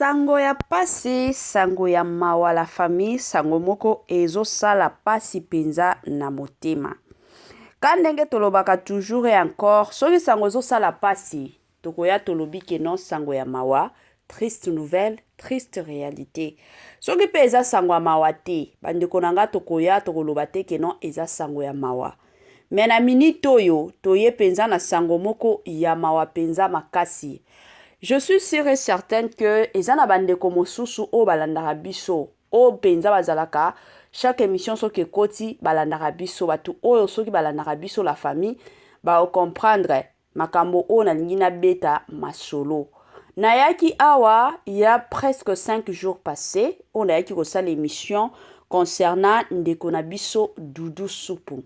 Sango ya pasi, sango ya mawa la famille, sango moko ezosala pasi penza na motema. Ka ndenge tolobaka toujours et encore, soki sango ezosala pasi, tokoya tolobi ke non sango ya mawa, triste nouvelle, triste réalité. Soki pe eza sango ya mawa te, bandeko na nga tokoya tokoloba te ke non eza sango ya mawa. Mais na minute oyo toye penza na sango moko ya mawa penza makasi. Je suis sure et certaine que eza na ba ndeko mosusu oyo balandaka biso, oyo penza bazalaka chaque emission soki ekoti balandaka biso, batu oyo soki balandaka biso la famille ba comprendre makambo oyo nalingi nabeta masolo. Nayaki awa il ya presque 5 jours passe oyo nayaki kosala emission concernant ndeko na biso Doudou Supu.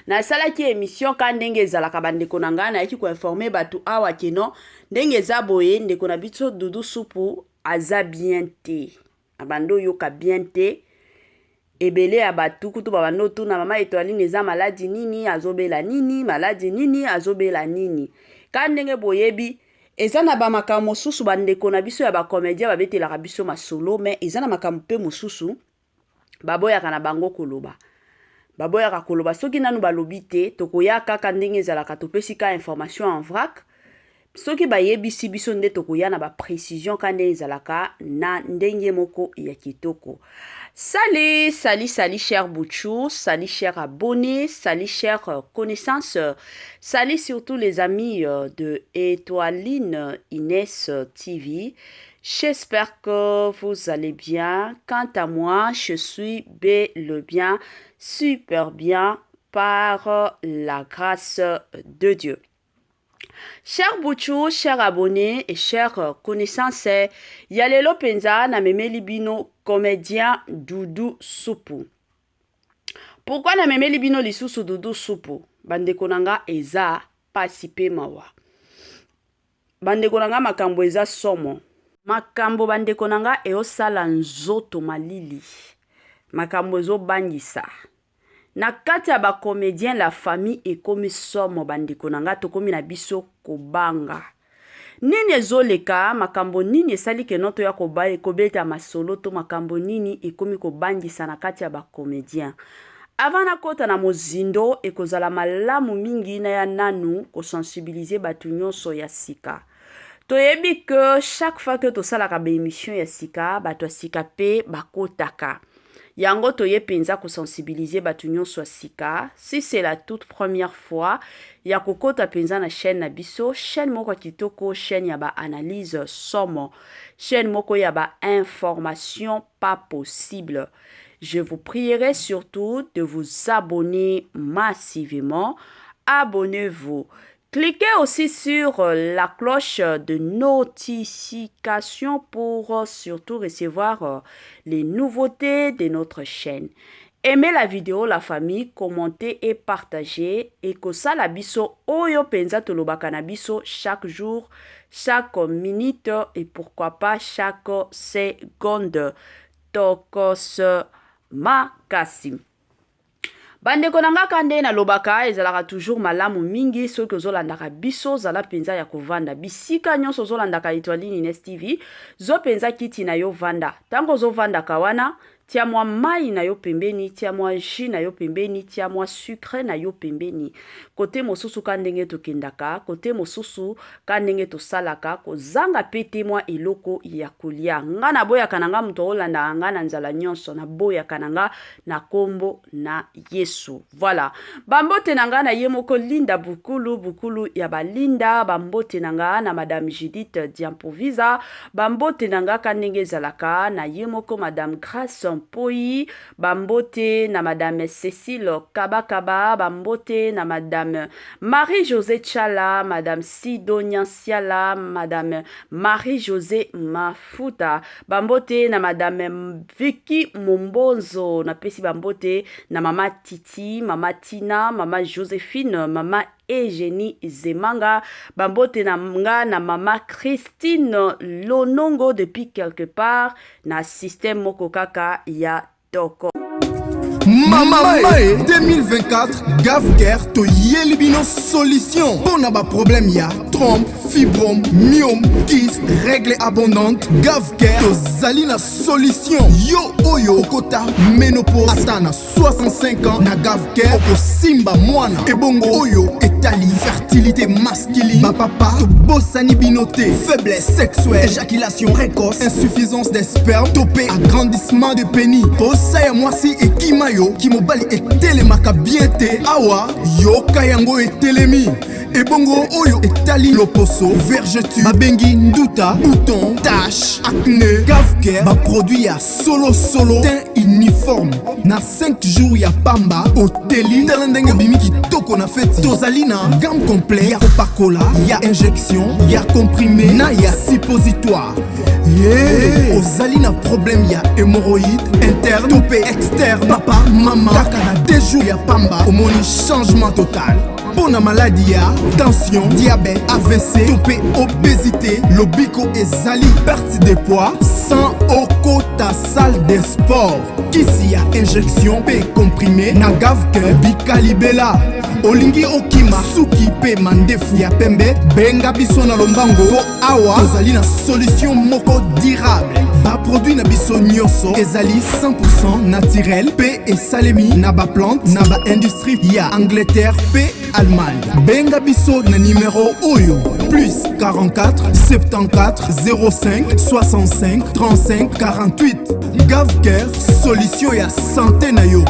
Nasalaki emission ka ndenge ezalaka bandeko na ngai, nayaki koinforme bato awa ke non, ndenge eza boye ndeko na biso Doudou Supu aza bien te, abandi oyoka bien te. Ebele ya bato kutu babandi otuna mama Etoiline eza maladi nini, azobela nini, maladi nini, azobela nini. Ka ndenge boyebi eza na ba makambo mosusu bandeko na biso ya ba comedien babetelaka biso masolo, mais eza na makambo pe mosusu baboyaka na bango koloba. Baboyaka koloba soki nanu balobi te, tokoya kaka ndenge ezalaka topesi ka information en vrac. Soki bayebisi biso nde tokoya na ba precision ka ndenge ezalaka na ndenge moko ya kitoko. Salut, salut, salut cher Bouchou, salut cher abonné, salut cher connaissance, salut surtout les amis de Etoiline Inès TV. J'espère que vous allez bien. Quant à moi, je suis bel et bien, super bien par la grâce de Dieu. Cher Bouchou, cher abonné et cher connaissance, ya lelo penza na memeli bino comédien Doudou Supu. Pourquoi na memeli bino lisusu Doudou Supu? Bandeko na nga eza pasi pe mawa. Bandeko na nga makambo eza somo. Makambo bandeko na nga eosala nzoto malili. Makambo ezobangisa. Na kati ya ba comediens la famille ekomi somo ba ndeko na nga tokomi na biso kobanga nini ezoleka makambo nini esali ke no toya kobeta masolo to makambo nini ekomi kobangisa na kati ya ba comediens avant nakota na mozindo ekozala malamu mingi naya nanu kosensibiliser bato nyonso ya sika toyebi ke chaque fois ke tosalaka ba emission ya sika bato ya sika pe bakotaka Yango toye penza ko sensibiliser batu nionso ya sika, si c'est la toute première fois ya kokota penza na chaine na biso, chaine moko ya kitoko, chaine ya ba analyse somo, chaine moko ya ba information pas possible. Je vous prierai surtout de vous abonner massivement. Abonnez-vous. Cliquez aussi sur la cloche de notification pour surtout recevoir les nouveautés de notre chaîne. Aimez la vidéo la famille, commentez et partagez et kosala biso oyo penza tolobaka na biso chaque jour, chaque minute et pourquoi pas chaque seconde. Tokos makasi. Bandeko na nga ka nde nalobaka ezalaka toujours malamu mingi soki ozolandaka biso zala mpenza ya kovanda bisika nyonso ozolandaka Etoiline Ines TV zo mpenza kiti na yo vanda ntango ozovandaka wana tia mwa mai na yo pembeni tia mwa jus na yo pembeni tia mwa sucre na yo pembeni kote mosusu ka ndenge tokendaka kote mosusu ka ndenge tosalaka kozanga pe te mwa eloko ya kolia nga naboyaka na nga moto aolandaka nga na nzala nyonso naboyaka na nga na kombo na Yesu. Voilà. Bambote na nga na ye moko Linda Bukulu, Bukulu ya ba Linda, bambote na nga na Madame Judith Diampovisa, bambote na nga ka ndenge ezalaka na ye moko Madame Grace Mpoyi, bambote na Madame Cécile Kabakaba, bambote na Madame Marie-Josée Tshala, Madame Sidonia Siala, Madame Marie-Josée Mafuta. Bambote na Madame Vicky Mombonzo, napesi bambote na Mama Titi, Mama Tina, Mama Josephine, Mama Eugénie Zemanga, bambote na nga na Mama Christine Lonongo depuis quelque part na système moko kaka ya toko. Mama Mae 2024 Gavcare toyeli bino solution mpo na baproblème ya trompe, fibrome, myome, kyste, règle abondante. Gavcare tozali na solution. Yo oyo okota ménopause ata na 65 ans, na Gavcare okosimba mwana. Ebongo oyo etali fertilité masculine, bapapa tobosani bino te. Faiblesse sexuelle, éjaculation précoce, insuffisance des sperme to mpe agrandissement de pénis, posa ya mwasi ekima yo, kimobali etelemaka bien te, awa yoka yango etelemi. Ebongo oyo etali loposo, vergeture babengi nduta, bouton, tache, acné, Gavcare baproduit ya solosolo, teint uniforme na 5 jours ya pamba oteli. Tala ndenge obimi kitoko na feti. Tozali na gamme complet ya kopakola, ya injection, ya comprimé na ya suppositoire. Ye ozali na problème ya hémorroïde interne to mpe externe, papa, mama, kaka na 2 jours ya pamba omoni changement total. Mpo na maladi ya tension, diabète, AVC to mpe obésité, lobiko ezali, perte de poids sans okota salle de sport. Kisi ya injection mpe comprimé na Gavcare, bikalibela. Olingi okima suki mpe mandefu ya pembe, benga biso na lombango mpo awa tozali na solution moko durable. Baproduit na biso nyonso ezali 100 naturel mpe esalemi na baplante na baindustrie ya Angleterre mpe Allemagne. Benga biso na nimero oyo: plus 44 74 05 65 35 48. Gavcare, solution ya santé na yo.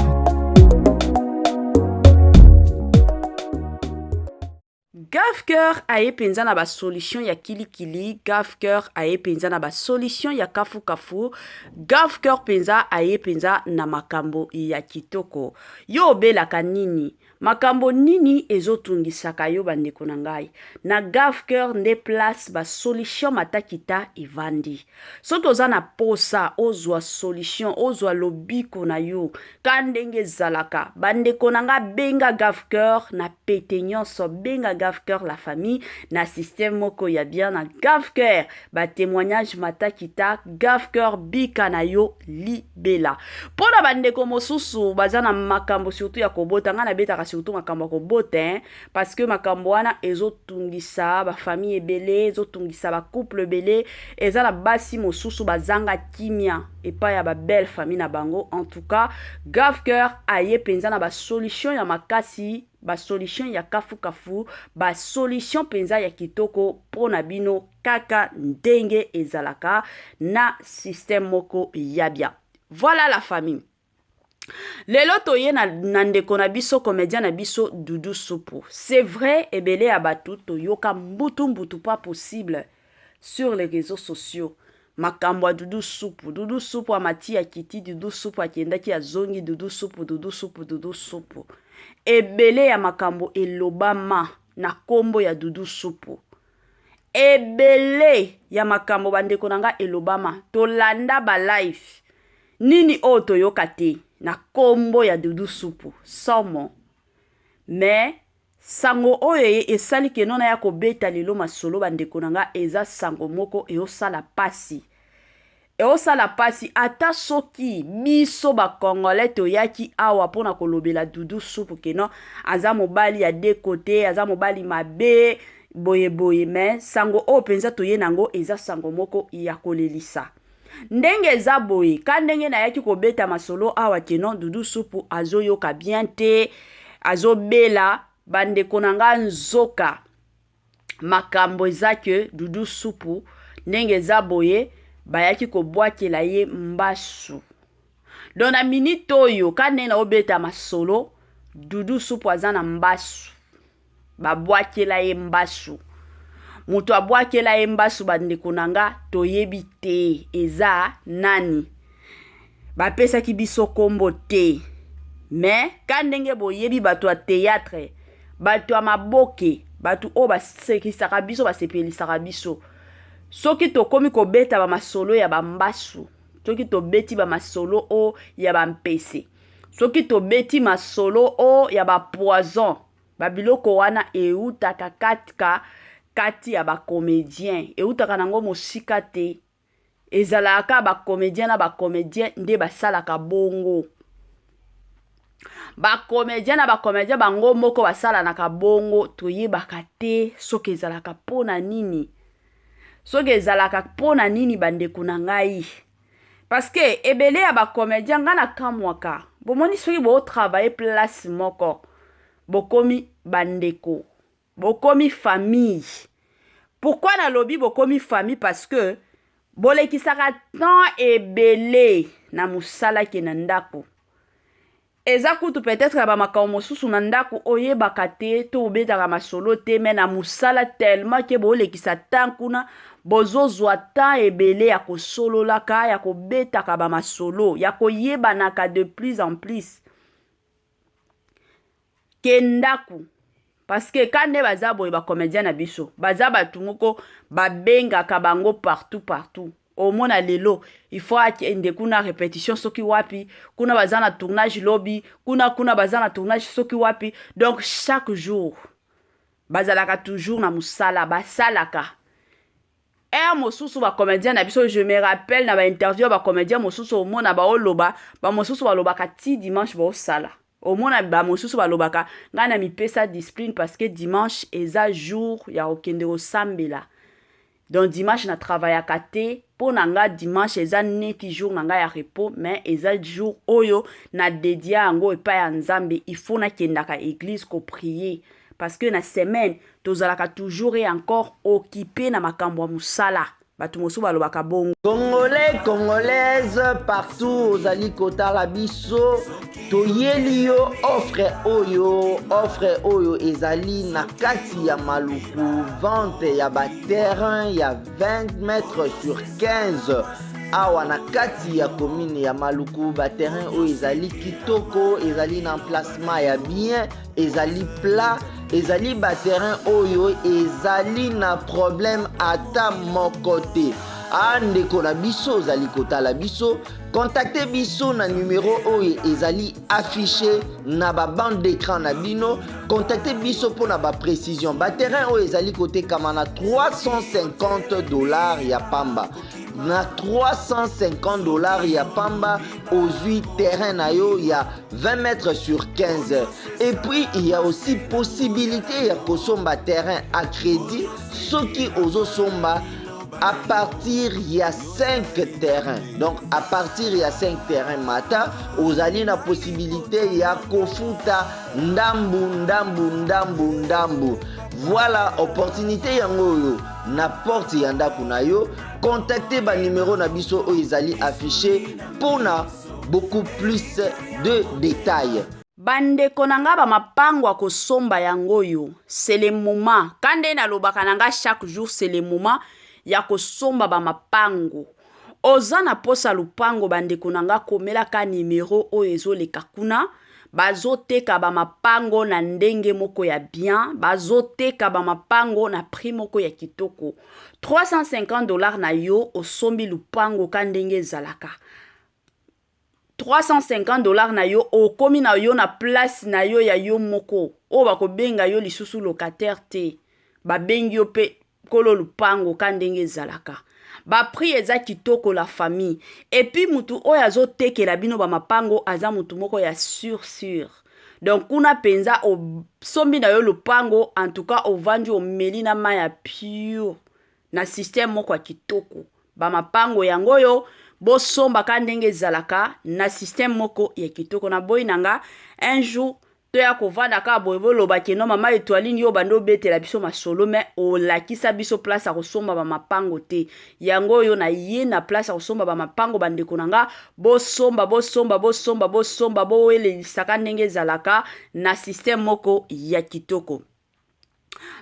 Gavcare aye mpenza na basolution ya kilikili. Gavcare aye mpenza na basolution ya kafukafu. Gavcare mpenza aye mpenza na makambo ya kitoko. Yo obelaka nini? Makambo nini ezotungisaka yo? Bandeko na ngai, na Gavcare nde place basolution matakita evandi. Soki oza na posa ozwa solution, ozwa lobiko na yo ka ndenge ezalaka, bandeko na nga, benga Gavcare na pete nyonso. Benga Gavcare, la famille, na système moko ya bien. Na Gavcare batémoignage matakita. Gavcare, bika na yo libela. Mpo na bandeko mosusu baza na makambo surtout ya kobota, ngai nabetaka surtout makambo ya kobota, hein, parce que makambo wana ezotungisa bafamille ebele, ezotungisa bacouple ebele. Eza na basi mosusu bazanga kimia epai ya babelle famille na bango. En tout cas, Gavcare aye mpenza na basolution ya makasi, basolution ya kafukafu, basolution mpenza ya kitoko mpo na bino, kaka ndenge ezalaka na système moko ya bien. Voilà, la famille, lelo toye na ndeko na biso, comédien na biso Dudu Supu. C'est vrai, ebele ya bato toyoka mbutu mbutu pas possible sur les réseaux sociaux makambo ya Dudu Supu. Dudu Supu amati, akiti, Dudu Supu akendaki, azongi, Dudu Supu, Dudu Supu, Dudu Supu. Ebele ya makambo elobama na nkombo ya Dudu Supu. Ebele ya makambo, bandeko na nga, elobama. Tolanda balive nini oyo toyoka te na nkombo ya Dudu Supu, somo. Mais sango oyo esali keno na ya kobeta lelo masolo, bandeko na nga, eza sango moko eosala pasi, eosala pasi. Ata soki biso bacongolais toyaki awa mpona kolobela Dudu Supu keno aza mobali ya de kote, aza mobali mabe boyeboye, mais sango oyo mpenza toye nango eza sango moko ya kolelisa. Ndenge eza boye, ka ndenge nayaki kobeta masolo awa keno Dudu Supu azoyoka bien te, azobela, bandeko na nga, nzoka makambo eza ke Dudu Supu, ndenge eza boye, bayaki kobwakela ye mbasu. Donc na minute oyo, ka ndenge naobeta masolo, Dudu Supu aza na mbasu, babwakela ye mbasu. Moto abwakela ye mbasu, bandeko na nga, toyebi te eza nani. Bapesaki biso nkombo te, mais ka ndenge boyebi bato ya théâtre, bato ya maboke, bato oyo basekisaka biso, basepelisaka biso, soki tokomi kobeta bamasolo ya bambasu, soki tobeti bamasolo oyo ya bampese, soki tobeti masolo oyo ya bapoison, babiloko wana eutaka katika kati ya bacomédien, eutaka nango mosika te. Ezalaka bacomédien na bacomédien nde basalaka bongo. Bacomédien na bacomédien bango moko basalanaka bongo, toyebaka te soki ezalaka mpo na nini, soki ezalaka mpo na nini, bandeko na ngai. Parce que ebele ya bacomédien, ngai nakamwaka, bomoni soki botravaille place moko, bokomi bandeko, bokomi famille. Pourquoi nalobi bokomi famille? Parce que bolekisaka temps ebele na mosala ke na ndako. Eza kutu peut-être ya bamakambo mosusu na ndako oyebaka te to obetaka masolo te, mais na mosala, tellement ke boolekisa temps kuna, bozozwa temps ebele ya kosololaka, ya kobetaka bamasolo, ya koyebanaka de plus en plus ke ndako. Parce que ka nde baza boye, bacomédien na biso baza bato moko babengaka bango partout partout. Omona lelo il faut akende kuna répétition, soki wapi kuna baza na tournage, lobi kuna kuna baza na tournage, soki wapi. Donc chaque jour bazalaka toujours na mosala basalaka. Heure mosusu bacomédien na biso, je me rappelle na bainterview ya bacomédien mosusu, omona baoloba, bamosusu balobaka ti dimanche baosala. Omona bamosusu balobaka: "Ngai na mipesa discipline parce que dimanche eza jour ya kokende kosambela, donc dimanche na travaillaka te. Mpo na nga dimanche eza neti jour na ngai ya repos, mais eza jour oyo na dédier yango epai ya Nzambe. Il faut nakendaka église koprier." Parce que na semaine tozalaka toujours et encore occupé na makambo ya mosala. Bato mosusu balobaka bongo. Congolais, Congolaise, partout ozali kotala biso, toyeli yo offre oyo. Offre oyo ezali na kati ya Maluku, vente ya baterrain ya 20 mètres sur 15 awa na kati ya commune ya Maluku. Baterrain oyo ezali kitoko, ezali na emplacement ya bien, ezali plat, ezali baterrain oyo ezali na problème ata moko te. A ndeko na biso ozali kotala biso, contacte biso na numero oyo ezali affiché na babande d'écran na bino. Contacte biso mpona baprécision. Baterrain oyo ezali kotekama na 350 $ ya pamba. Na 350 $ ya pamba, ozwi terrain na yo ya 20 mètres sur 15. Et puis il y a aussi possibilité ya kosomba terrain à crédit soki ozosomba à partir ya 5 terrains. Donc à partir ya 5 terrains mata, ozali na possibilité ya kofuta ndambu ndambu ndambu ndambu. Voilà opportunité yango oyo na porte ya ndako na yo. Contacte banimero na biso oyo ezali affiché mpona beaucoup plus de détails. Bandeko na nga, bamapango ya kosomba yango oyo, c'est le moment. Ka nde nalobaka na nga chaque jour, c'est le moment ya kosomba bamapango. Oza na posa lupango, bandeko na nga, komelaka nimero oyo ezoleka kuna. Bazoteka bamapango na ndenge moko ya bien, bazoteka bamapango na prix moko ya kitoko. 350 $ na yo, osombi lupango ka ndenge ezalaka. 350 $ na yo, okomi na yo na place na yo ya yo moko, oyo bakobenga yo lisusu locataire te, babengi yo mpe kolo lupango ka ndenge ezalaka. Baprix eza kitoko, la famille. Et puis mutu oyo azotekela bino bamapango aza mutu moko ya sûr sûr. Donc kuna mpenza osombi na yo lupango, en tout cas ovandi, omeli na mai ya pure na système moko ya kitoko. Bamapango yango oyo, bosombaka ndenge ezalaka na système moko ya kitoko. Na boyi na nga un jour toya kovanda kaka boye, boloba que non, mama Etoiline, yo bandi obetela biso masolo, mais olakisa biso place ya kosomba bamapango te. Yango oyo na ye na place ya kosomba bamapango. Bandeko na nga, bosomba, bosomba, bosomba, bosomba, bowelelisaka ndenge ezalaka na système moko ya kitoko.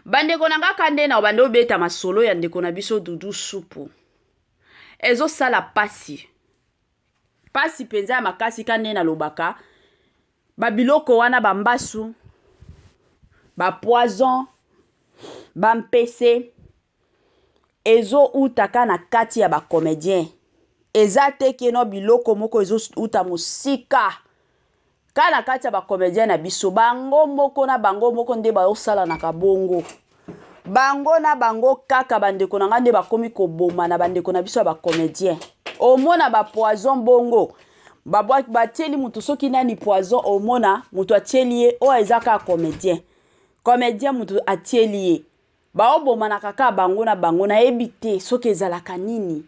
Bandeko na nga, ka nde na bandi obeta masolo ya ndeko na biso Dudu Supu, ezosala pasi, pasi mpenza ya makasi. Ka nde nalobaka, babiloko wana, bambasu, bapoison, bampese ezoutaka na kati ya bacomédien. Eza te que non, biloko moko ezouta mosika. Ka na kati ya bacomédien na biso, bango moko na bango moko nde baosalanaka bongo, bango na bango kaka. Bandeko na ngai, nde bakomi koboma na bandeko na biso ya bacomédien. Omona bapoison bongo. Babwaki, batieli moto soki nani poison, omona moto atieli ye oyo eza kaka comédien, comédien moto atieli ye. Baobomanaka kaka bango na bango, nayebi te soki ezalaka nini.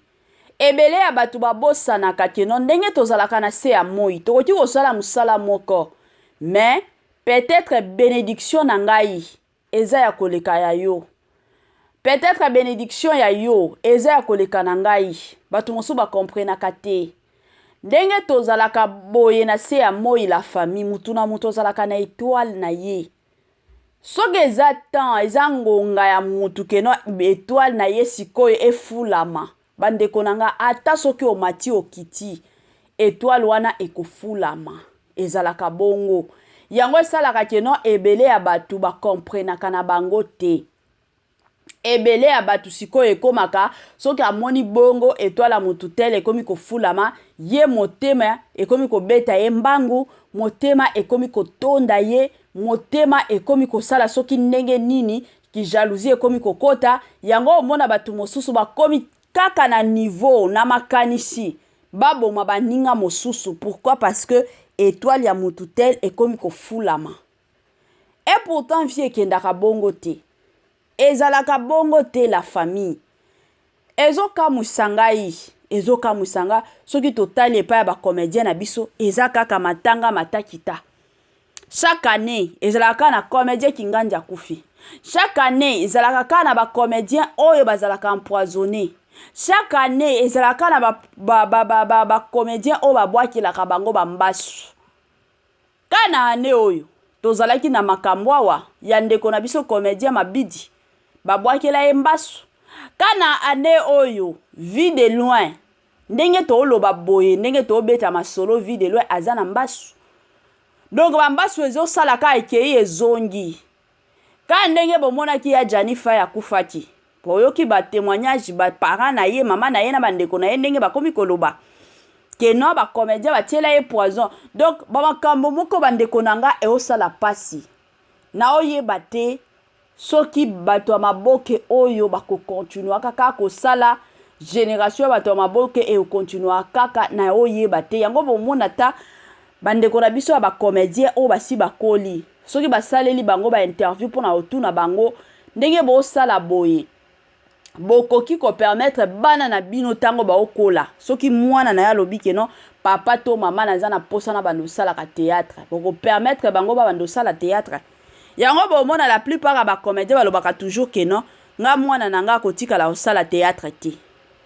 Ebele ya bato babosanaka que non, ndenge tozalaka na se ya moi, tokoki kosala mosala moko, mais peut-être bénédiction na ngai eza ya koleka ya yo, peut-être bénédiction ya yo eza ya koleka na ngai. Bato mosusu bakomprenaka te ndenge tozalaka boye na se ya moi. La famille, mutu na mutu ozalaka na étoile na ye. Soki eza temps, eza ngonga ya mutu que non, étoile na ye sikoyo efulama. Bandeko na nga, ata soki omati, okiti, étoile wana ekofulama. Ezalaka bongo. Yango esalaka que non, ebele ya bato bakomprenaka na bango te. Ebele ya bato sikoyo ekomaka, soki amoni bongo étoile ya motu tel ekomi kofulama, ye motema ekomi kobeta ye mbangu, motema ekomi kotonda ye, motema ekomi kosala soki ndenge nini, kijalousie ekomi kokota. Yango omona bato mosusu bakomi kaka na niveau na makanisi baboma baninga mosusu. Pourquoi? Parce que étoile ya motu tel ekomi kofulama. Et pourtant vie ekendaka bongo te, ezalaka bongo te. La famille, ezokamwisa ngai, ezokamwisa nga. Soki totali epai ya bacomédien na biso, eza kaka matanga matakita. Chaque année ezalaka kaka na comédien kingandi akufi. Chaque année ezalaka kaka na bacomédien oyo bazalaka empoisonné. Chaque année ezalaka kaka na bacomédien oyo babwakelaka bango bambasu. Kaka na année oyo tozalaki na makambo awa ya ndeko na biso comédien Mabidi, babwakela ye mbasu. Ka na année oyo, Vie de Loin, ndenge tooloba boye, ndenge toobeta masolo, Vie de Loin aza na mbasu. Donc bambasu ezosala ka ekei ezongi. Ka ndenge bomonaki ya Jani Fai akufaki, boyoki batémoignage, baparent na ye, mama na ye na bandeko na ye, ndenge bakomi koloba que non, bacomédien batiela ye poison. Donc bamakambo moko, bandeko na nga, eosala mpasi. Naoyeba te soki bato ya maboke oyo bakokontinua kaka kosala génération ya bato ya maboke, ekokontinua kaka. Na oyeba te. Yango bomona ta bandeko na biso ya bacomédien oyo basi bakoli, soki basaleli bango bainterview mpona kotuna bango ndenge bosala boye, bokoki kopermettre bana na bino ntango baokola, soki mwana na ye alobi que non, papa to mama, naza na posa na bando osalaka théâtre, bokopermettre bango babanda osala théâtre? Yango bomona la plupart ya bacomédien balobaka toujours que non, nga mwana na nga akotikala kosala théâtre te,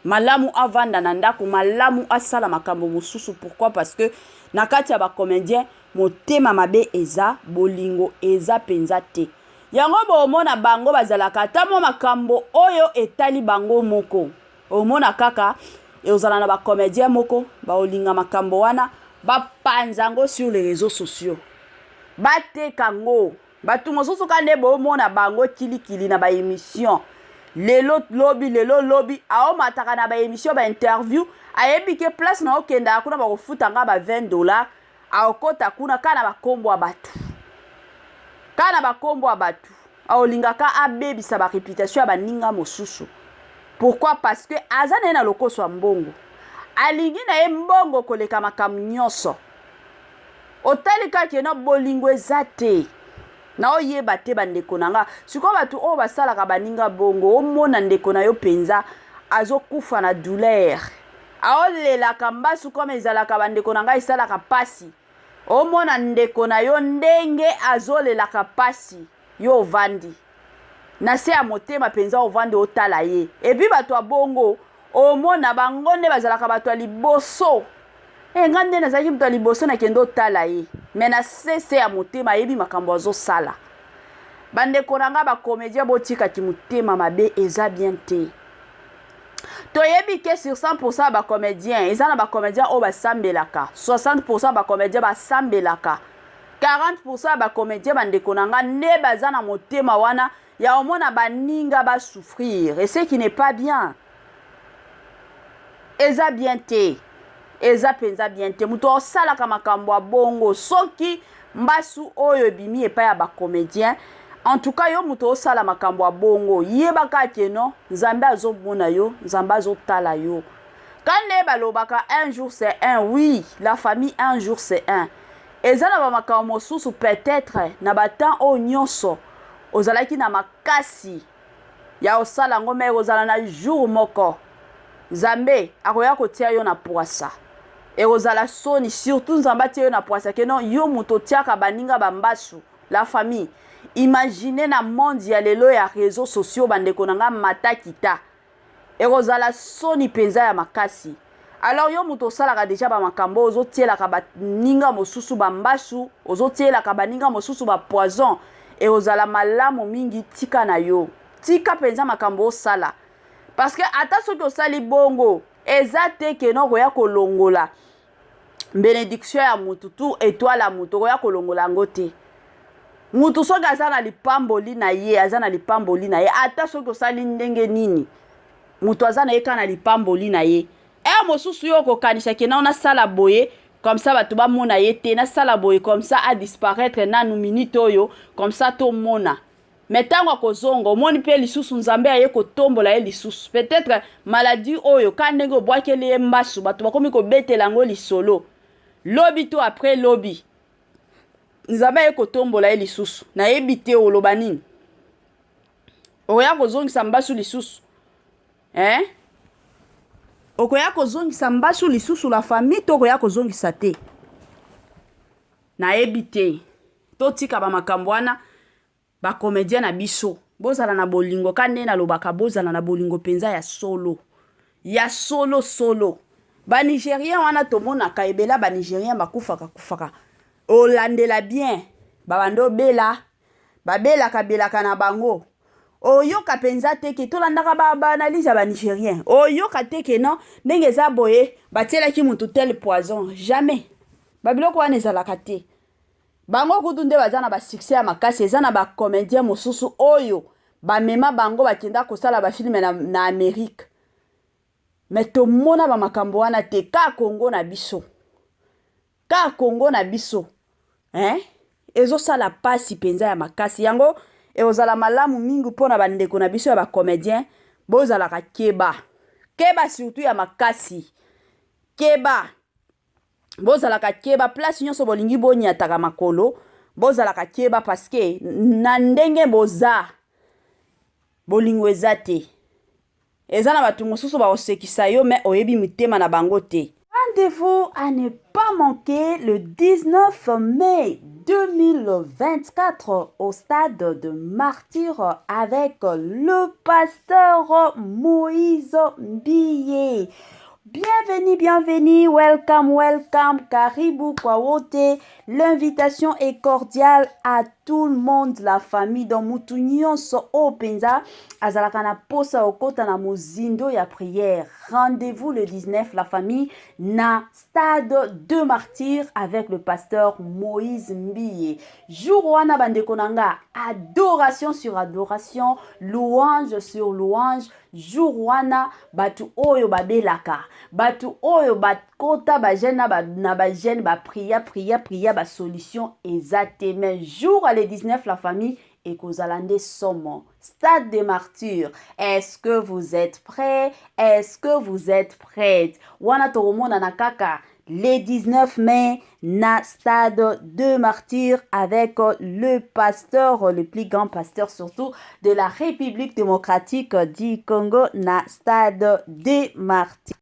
malamu avanda na ndako, malamu asala makambo mosusu. Pourquoi? Parce que na kati ya bacomédien motema mabe eza, bolingo eza mpenza te. Yango bomona bango bazalaka ata mwa makambo oyo etali bango moko, omona kaka ozala na bacomédien moko baolinga makambo wana, bapanza yango sur les réseaux sociaux, bateka yango. Bato mosusu ka nde bomona bango kilikili na baémission, lelo lobi, lelo lobi, aomataka na baémission, bainterview, ayebi que place na okendaka kuna bakofuta nga ba 20 $. Aokota kuna kaka na bakombo ya bato, kaka na bakombo ya bato, aolingaka abebisa baréputation ya baninga mosusu. Pourquoi? Parce que aza na ye na lokoso ya mbongo, alingi na ye mbongo koleka makambo nyonso. Otali kaka na bolingo eza te. Naoyeba te, bandeko na nga. Sikoyo bato oyo basalaka baninga bongo, omona ndeko na yo mpenza azokufa na douleur, aolelaka mbasu kome ezalaka. Bandeko na ngai, esalaka mpasi. Omona ndeko na yo ndenge azolelaka mpasi, yo ovandi na se ya motema mpenza, ovandi otala ye. Et puis bato ya bongo, omona bango nde bazalaka bato ya liboso. E, nga nde nazalaki moto ya liboso nakende otala ye, mais na sese ya motema ayebi makambo azosala. Bandeko na nga bacomédien, botikaki motema mabe, eza bien te. Toyebi que sur 100 ya bacomédien, eza na bacomédien oyo basambelaka, 60 ya bacomédien basambelaka, 40 ya bacomédien, bandeko na nga, nde baza na motema wana ya omona baninga basouffrir, et ce qui n'est pas bien. Eza bien te, eza mpenza bien te. Moto asalaka makambo ya bongo, soki mbasu oyo ebimi epai ya bacomédien, en tout cas yo moto osala makambo ya bongo, yebaka que non, Nzambe azomona yo, Nzambe azotala yo. Ka nde balobaka un jour c'est un, oui la famille un jour c'est un. Eza na ba makambo mosusu peut-être na ba temps oyo nyonso ozalaki na makasi ya kosala yango mais ekozala na jour moko Nzambe akoya kotia yo na pwasa ekozala soni surtout Nzambe atia yo na pwasa ke non yo moto otiaka baninga ba mbasu. La famille imagine na monde ya lelo ya reseaux sociaux bandeko na nga mata kita Ekozala soni penza ya makasi. Alors yo mutu osalaka dejà ba makambo oyo ozo tielaka ba ninga mosusu ba mbasu, ozo tielaka ba ninga mosusu ba poison, ekozala malamu mingi tika na yo. Tika penza makambo osala. Parce que ata soki osali bongo, eza te que non okoya kolongola benediction ya mutu tu etoile ya mutu okoya kolongola yango te. Mutu soki aza na lipamboli na ye, aza na lipamboli na ye, ata soki osali ndenge nini, mutu aza na ye kaka na lipamboli na ye. Heure mosusu yo okokanisa ke nao nasala boye comme ça bato bamona ye te, nasala boye comme ça a disparaître nanu minute oyo comme ça tomona. Mais tango akozonga omoni pe lisusu Nzambe aye kotombola ye lisusu. Peut-etre maladie oyo ka ndenge obwakeli ye mbasu bato bakomi kobetela yango lisolo lobi to après lobi. Nzambe aye kotombola ye lisusu. Nayebi te oloba nini? Okoya kozongisa mbasu lisusu? Eh? Okoya kozongisa mbasu lisusu la famille to okoya kozongisa te? Nayebi te. Totika ba makambo wana. Ba comediens na biso bozala na bolingo ka nde nalobaka bozala na bolingo penza ya solo ya solo solo ba nigeriens wana tomonaka ebela ba nigeriens bakufaka kufaka olandela bien babanda obela babelaka belaka na bango oyoka penza te ke tolandaka ba, ba analyse ya ba nigeriens oyoka te ke non ndenge eza boye batielaki mutu tel poison jamais babiloko wana ezalaka te. Bango kutu nde baza na ba succès ya makasi eza na ba comediens mosusu oyo ba mema bango bakenda kosala ba film na, na Amerique mais tomona ba makambo wana te ka Congo na biso ka Congo na biso hein ezosala pasi penza ya makasi yango ekozala malamu mingi mpo na bandeko na biso ya ba comediens bozalaka keba keba surtout ya makasi keba Bozalaka keba place nionso bolingi boniataka makolo bozalaka keba parce que na ndenge boza bolingo eza te eza na bato mosusu bakosekisa yo mais oyebi mitema na bango te. Rendez-vous à ne pas manquer le 19 mai 2024 au stade de Martyrs avec le pasteur Moïse Mbiye. Bienvenue, bienvenue, welcome, welcome, karibu kwa wote. L'invitation est cordiale à tout le monde, la famille. Donc mutu nyonso oyo penza azalaka na posa okota na mozindo ya prière. Rendez-vous le 19, la famille, na stade de martyrs avec le pasteur Moïse Mbiye. Jour wana bandeko na nga, adoration sur adoration, louange sur louange. Jour wana batu oyo babelaka, batu oyo bakota ba jeune na ba, na ba jeune ba priya priya priya ba solution eza te mais jour le 19 la famille ekozala nde somo. Stade de martyrs, est-ce que vous êtes prêts? Est-ce que vous êtes prêtes? Wana tokomonana kaka le 19 mai na stade de martyrs avec le pasteur, le plus grand pasteur surtout de la République démocratique du Congo na stade de martyrs.